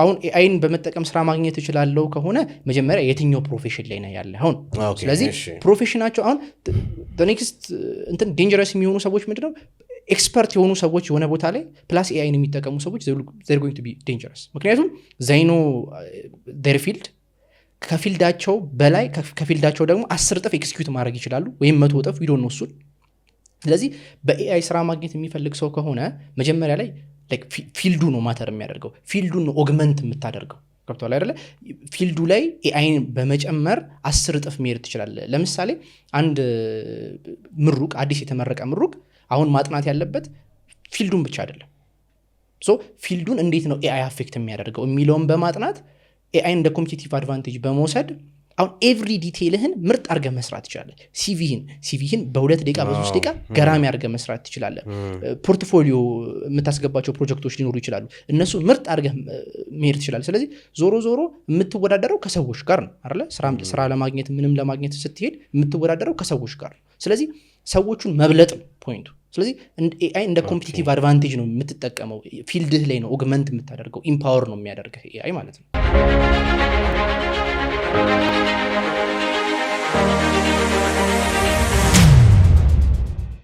አሁን AI ን በመጠቀም ስራ ማግኘት እችላለሁ ከሆነ መጀመሪያ የትኛው profession ላይ ነው ያለ አሁን። ስለዚህ profession ኣቸው አሁን next እንትን dangerous የሚሆኑ ሰዎች ምንድነው፣ expert የሆኑ ሰዎች የሆነ ቦታ ላይ plus AI ን የሚጠቀሙ ሰዎች they're going to be dangerous። ምክንያቱም they know their field ከ field ኣቸው በላይ፣ ከ field ኣቸው ደግሞ 10 እጥፍ execute ማድረግ ይችላሉ ወይም 100 እጥፍ፣ we don't know እሱን። ስለዚህ በ AI ስራ ማግኘት የሚፈልግ ሰው ከሆነ መጀመሪያ ላይ like field ኡ ነው matter የሚያደርገው፣ field ኡን ነው augment የምታደርገው። ገብቶሃል አይደለ? Field ኡ ላይ AI ን በመጨመር 10 እጥፍ መሄድ ትችላለህ። ለምሳሌ አንድ ምሩቅ፣ አዲስ የተመረቀ ምሩቅ አሁን ማጥናት ያለበት field ኡን ብቻ አይደለም። So field ኡን እንዴት ነው AI affect የሚያደርገው የሚለውን በማጥናት AI እንደ competitive advantage በመውሰድ አሁን every detail ህን ምርጥ አድርገህ መስራት ትችላለህ። CV ህን በ2 ደቂቃ፣ በ3 ደቂቃ ገራሚ አድርገህ መስራት ትችላለህ። Portfolio የምታስገባቸው ፕሮጀክቶች ሊኖሩ ይችላሉ። እነሱ ምርጥ አድርገህ መሄድ ትችላለህ። ስለዚህ ዞሮ ዞሮ የምትወዳደረው ከሰዎች ጋር ነው አይደለ? ስራ ለማግኘት ምንም ለማግኘት ስትሄድ የምትወዳደረው ከሰዎች ጋር ነው። ስለዚህ ሰዎቹን መብለጥ ነው point ኡ። ስለዚህ AI እንደ competitive advantage ነው የምትጠቀመው። Field ህ ላይ ነው augment የምታደርገው፣ empower ነው የሚያደርግህ AI ማለት ነው።